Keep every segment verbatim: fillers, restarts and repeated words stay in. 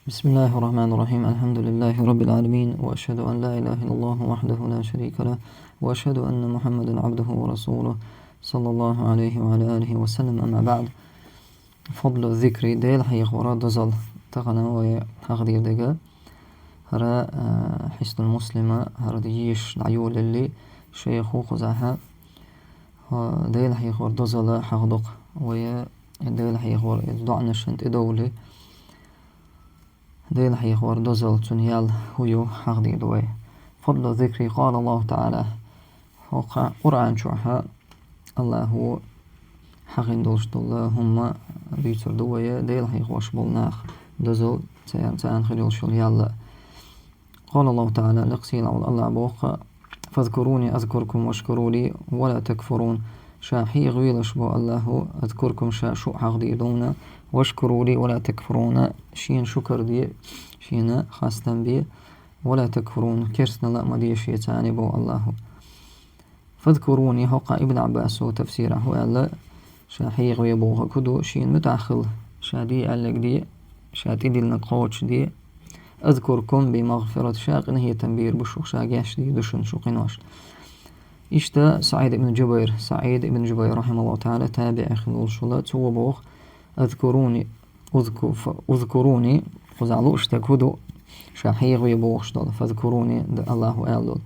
بسم الله الرحمن الرحيم. الحمد لله رب العالمين، وأشهد أن لا إله إلا الله وحده لا شريك له، وأشهد أن محمدا عبده ورسوله، صلى الله عليه وعلى آله وسلم. أما بعد. فضل الذكر, Дела хьехавара дозал. Тахана вай хьахдийр дега. ХӀара, а, Хьиснул Муслима, хӀара дийш дӀайолалли, шайху кхузахьа, а, Дела хьехавара дозала хьахдукх. Вай Дела хьехавара, э, доӀанашан тӀедовли. Дела хьехавара дозал, цун ял хӀу ю хьахдийр ду вай. فضل الذكر. قال الله تعالى. ХӀокху Къуръан чохьа Аллаху хьахийна долуш долу хӀума дуьйцур ду вай, Дела хьехош болу нах дозал царна, царна хир йолуш йолу ял. قال الله تعالى, лекха сийлахь волу Аллах боху: فاذكروني أذكركم واشكروا لي ولا تكفرون. Ша хьехавелаш, боху Аллаху, أذكركم, ша шу хьахдийр ду, واشكروا لي ولا تكفرون, шена шукар де, шена хастам бе, ولا تكفرون, керстанал а ма де шеца, боху Аллаху. فاذكروني, хӀокху Ибн Ӏаббасо тафсирахь хӀу аьлла, ша хьехаве бохург хӀу ду, шена муьтӀахь хила, ша де аьлларг де, ша тӀедиллинарг кхочушде. أذكركم بمغفرة, ша къинхетам бийр бу шух, ша гечдийр ду шуна шу къинош. Иштта СаӀид ибн Джубайр, СаӀид ибн Джубайр, рахьимахуллаху таӀала, табиӀи хилла волуш вара, цо боху: اذكروني, اذك-, اذكروني, кхузахь лууш стаг хӀу ду, ша хьехаве бохуш долу, فاذكروني, д-, Аллаху аьлла долу.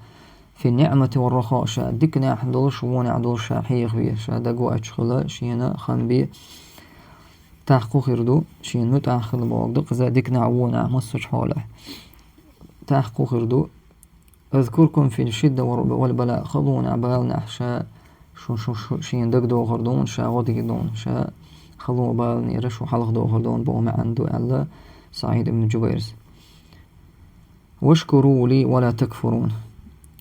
في النعمة والرخاء, ша диканехь долуш, вонехь долуш ша хьехаве, ша дагвоуьйтуш хила, шена хам бе. Тахана хӀу хир ду, шена муьтӀахь хила бохург ду, кхуза диканехь, вонехь, массочу хьолехь. Тахана хӀу хир ду: أذكركم في الشدة والر-, والبلاء, халонехь, баланехь ша шу, шу, шу, шена дагадохур ду, ша гӀо дийр ду, ша хало баланера шу хьалхадохур ду, боху маьӀна ду, аьлла СаӀид ибн Джубайрас. واشكروا لي ولا تكفرون.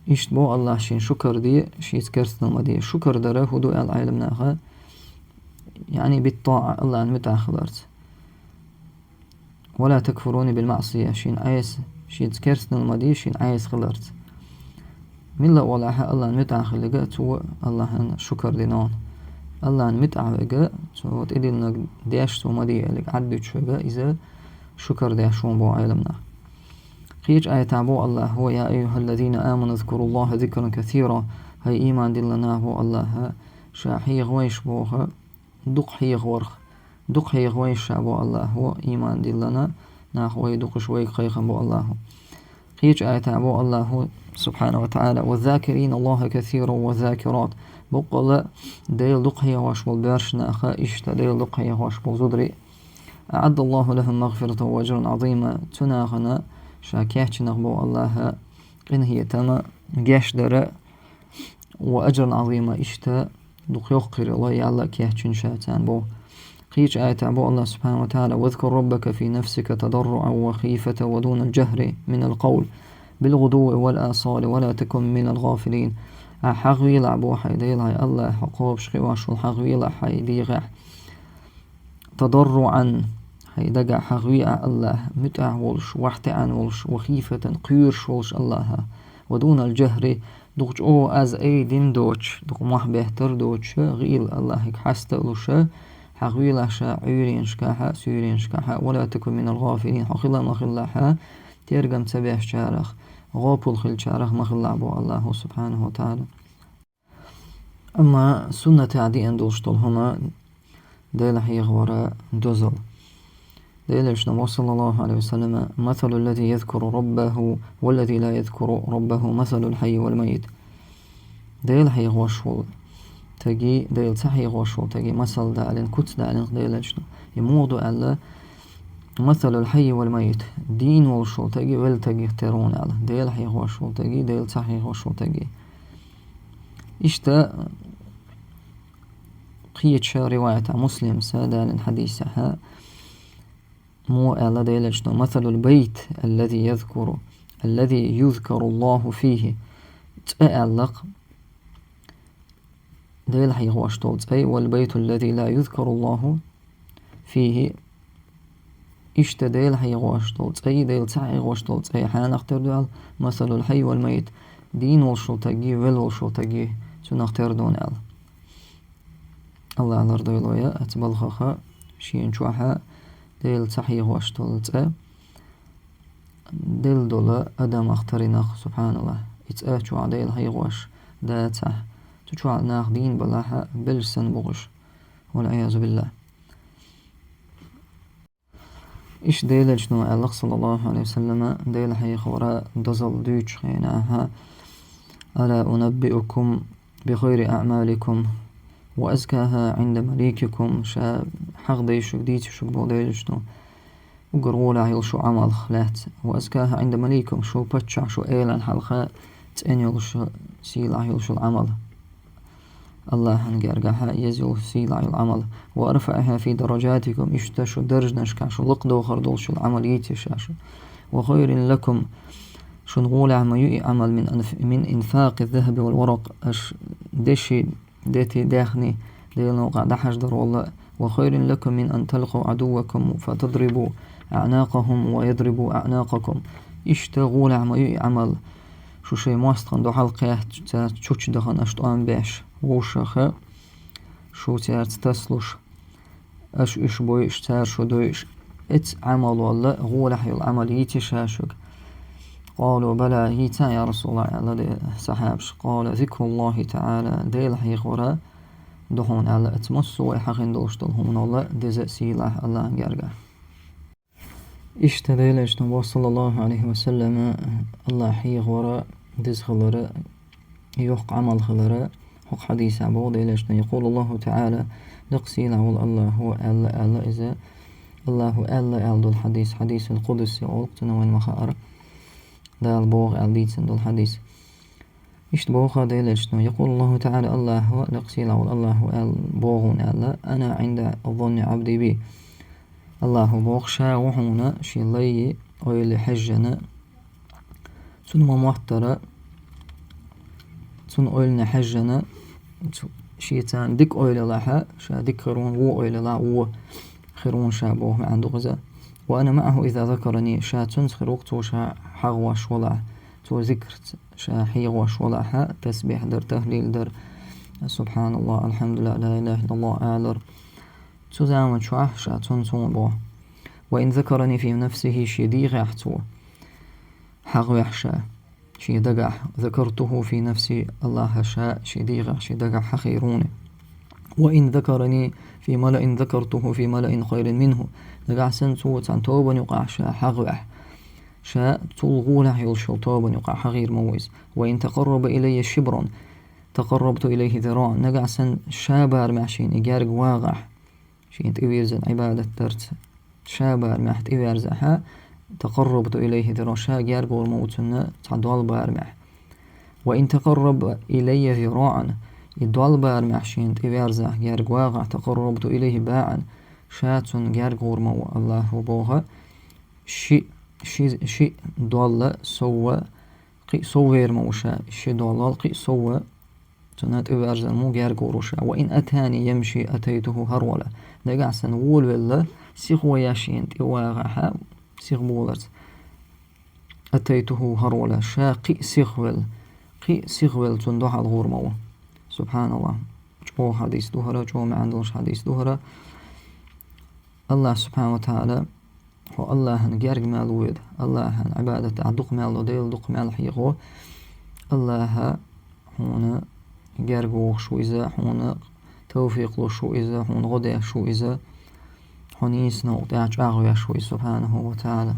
Иштта боху Аллах, шена шукар де, шеца керстанал ма де. Шукар дар хӀу ду аьлла Ӏеламнаха, яъни بالطاعة, Аллахна муьтӀахь хиларца. ولا تكفرون بالمعصية, шена Ӏеса, шеца керстанал ма де, шена Ӏеса хиларца. Милла а валахь, Аллахна муьтӀахь хилларг, цо Аллахна шукар дина. Аллахна муьтӀахь верг, цо тӀедиллинарг деш, цо ма де аьлларг Ӏаддуьтуш верг, иза шукар деш ву, боху Ӏеламнаха. Кхечу аятехь боху Аллаху: يا أيها الذين آمنوا اذكروا الله ذكرا كثيرا. ХӀай, ийман диллина нах, боху Аллаха, ша хьехавайша, боху, дукха хьехаварх. Дукха хьехавайша ша, боху Аллаху, ийман диллина нах, вай дукхаш вайга кхайкхина, боху Аллаху. Кхечу аятехь боху Аллаху, субхьанаху ва таӀала: والذاكرين الله كثيرا والذاكرات. Боккъала Дела дукха хьехош болу боьрша нах, иштта Дела дукха хьехош болу зударий. أعد الله لهم مغفرة وأجرا عظيما. Цу нахана ша кечйинарг, боху Аллаха, къинхетам, гечдар, وأجرا عظيما, иштта дукха йоккха хир йолу ял кечйина ша царна, боху. Кхечу аятехь боху Аллах субхьанаху ва таӀала: واذكر ربك في نفسك تضرعا وخيفة ودون الجهر من القول بالغدو والآصال ولا تكن من الغافلين. Ахь хьахавелахь, боху, хьайн Дела, хьайн Аллах, хьо кхобуш хиош волу хьахавелахь хьайн дегӀехь. تضرعا, хьайн дагахь хьахаве ахь Аллах, муьтӀахь волуш, вахьтаьӀна волуш, وخيفة, кхоьруш волуш Аллаха. ودون الجهر, дукха чӀогӀа аз ай дин доцуш, дукха мохь беттар доцуш, гӀийла Аллахьига хьаста а луш, хьахавелахь ша Ӏуьйренашкахьа, суьйренашкахьа, ولا تكن من الغافلين, хьо хила ма хилалахь тергам ца бечарах, гӀопал хилчарах ма хилалахь, боху Аллаху субхьанаху ва таӀала. Амма суннатехь деана долуш долу хӀума Дела хьехавара дозал. Делан Элчано боху, саллаллаху Ӏалайхи ва саллама: مثل الذي يذكر ربه والذي لا يذكر ربه مثل الحي والميت. Дела хьехош волу стаги, Дела ца хьехош волу стаги масал далийна, куц далийна Делан Элчано. И муха ду аьлла: مثل الحي والميت. Дийна волуш волу стаги, велла стаги тера ву аьлла. Дела хьехош волу стаги, Дела ца хьехош волу стаги. Иштта кхечу риваятехь, Муслимса далийна хьадисехь, муха аьлла Делан Элчано: مثل البيت الذي يذكر، الذي يذكر الله فيه. ЦӀе аьлла-кх, Дела хьехош долу цӀе, والبيت الذي لا يذكر الله فيه. Иштта Дела хьехош долу цӀе, Дела ца хьехош долу цӀе хьанах тера ду аьлла: مثل الحي والميت. Дийна волуш волу стаги, велла волуш волу стаги цунах тера ду аьлла. Аллах лардойла вай оцу балхах, шена чохь Дела ца хьехош долу цӀе, делла долу адамах таринах, субханаллах. И цӀа чохь Дела хьехош дацахь, цу чохь нах дийна балахь а, белш санна бу уьш. Валъиязу биллахӀ. Иштта Делан Элчано аьлла, саллаллаху Ӏалайхи ва саллама, Дела хьехоран дозалла дуьйцучу хенахь: «Ала унаббиукум би хайри аъмаликум ва азкаха Ӏинда маликикум», ша хьахадайшуьг, дийцишуьг боху Делан Элчано, уггар гӀолехь йолу шун Ӏамалх лаьцна, «ва азкаха Ӏинда маликикум», шун паччахь, шун элан хьалха цӀена йолуш, сийлахь йолуш йолу Ӏамал. Аллахьан гергахь а еза йолу сийлахь йолу Ӏамал. «Ва арфаъиха фи даражатикум», иштта шун даржанашкахь шун лакхадохур долуш йолу Ӏамал йийци ша шун. «Ва хайрин лакум», шуна гӀолехь ма ю и Ӏамал, «мин анф-, мин инфакъи захаби вал варакъ», аша деши, дети, даьхни Делан новкъахь дӀахьаждар валла. «Ва хайрин лакум мин ан талкъу Ӏадуввакум фатадрибу аънакъахум ва ядрибу аънакъакум». Иштта гӀолехь ма ю и Ӏамал, шу шайн мостагӀна дуьхьал кхетта, цаьрца чучу дахана аша тӀом беш, вовшаха шу цаьрца таслуш, аша уьш бойуш, цара шу дойуш. Эцу Ӏамалолла гӀолехь йолу Ӏамал йийци ша шуьга. «Къалу бала», йийци, я Расулаллах, аьлла де сахьабаш. «Къала зикруллахи таӀала», Дела хьехоран ду хьуна аьлла, эцу массо а вай хьахийна долуш долу хӀуманолла деза, сийлахь Аллахьан гергахь. Иштта Делан Элчано боху, саллаллаху Ӏалайхи ва саллама, Аллахь хьехоран деза хилар, йоккха Ӏамал хилар, хӀокху хьадисехь боху Делан Элчано: «Якъулуллаху таӀала», дакъа сийлахь волу Аллахьо аьлла, аьлла иза, Аллахьо аьлла аьлла долу хьадис, хьадисул къудси олу цунах, вайна ма-хаъара, Дала боху аьлла дийцина долу хьадис. Иштта боху Делан Элчано: «Якъулуллаху таӀала», Аллахьо, дакъа сийлахь волу Аллахьо аьлла, боху хьуна аьлла: «Ана Ӏинда занни Ӏабди би». Аллахьо боху, ша ву хьуна шен лай ойла хьаьжжина, цунна ма-моттара, цунна ойланна хьаьжжина, цу-, шен царна дика ойла елахь, ша дика хир ву, вон ойла елахь, вон хир ву ша боху маьӀна ду иза. «Ва ана маӀаху иза закарани», ша цуьнца хир ву-кх, цо ша хьахош валахь, цо зикрца ша хьехош валахь, тасбихь дар, тахлил дар, субханаллах, алхьамдулиллах, ла илаха иллаллах алар. Цу заман чохь ша цунна, цунна боху. «Ва ин закарани фи нафсихи», шен дегӀехь цо хьахавехь ша, шен дагахь, «закартуху фи нафси», Аллахьа ша шен дегӀехь, шен дагахь хьахийра хьуна. «Ва ин закарани фи малаин закартуху фи малаин хайрин минху». Нагахь санна цо цхьана тобанна юкъахь ша хьахавехь, ша цул гӀолехь йолуш йолу тобанна юкъахь хьахийра ма ву иза. «Ва ин такъарраба илаййа шибран», «такъаррабту илайхи зираан». Нагахь санна ша барамехь шена и герга вагӀахь, шена тӀевирзина Ӏибадат дарца ша барамехь тӀеверзахь, «такъаррабту илайхи зираан», ша герга гӀур ма ву цунна цхьа дол барамехь. «Ва ин такъарраба илаййа зираан», и дол барамехь шена тӀеверзахь, герга вагӀахь, «такъаррабту илайхи баан», ша цунна герга гӀур ма ву, Аллахьо боху, ши, ши, ши долла совва, кхин а соввер ма ву ша, ши доллал кхин а совва, цунна тӀеверзина ма ву, герга гӀур ву ша. «Ва ин атани ямши атайтуху харвала». Нагахь санна волавелла, сихо еш шена тӀевагӀахь, сиха боларца, «атайтуху харвала», ша кхин а сихвелла, кхин а сихвелла цунна дуьхьал гӀур ма ву. Субханаллах. ЧӀогӀа хьадис ду хӀара, чӀогӀа маьӀна долуш хьадис ду хӀара. Аллахь субхана ва таӀала, хьо Аллахьан герга мел воьду, Аллахьан Ӏибадат дахь дукха мел до, Дела дукха мел хьехо, Аллахьа хьуна герга вогӀуш ву иза, хьуна тавфикъ луш ву иза, хьуна гӀо деш ву иза, хьо нийса новкъа тӀехь чӀагӀвеш ву иза, субханаху ва таӀала.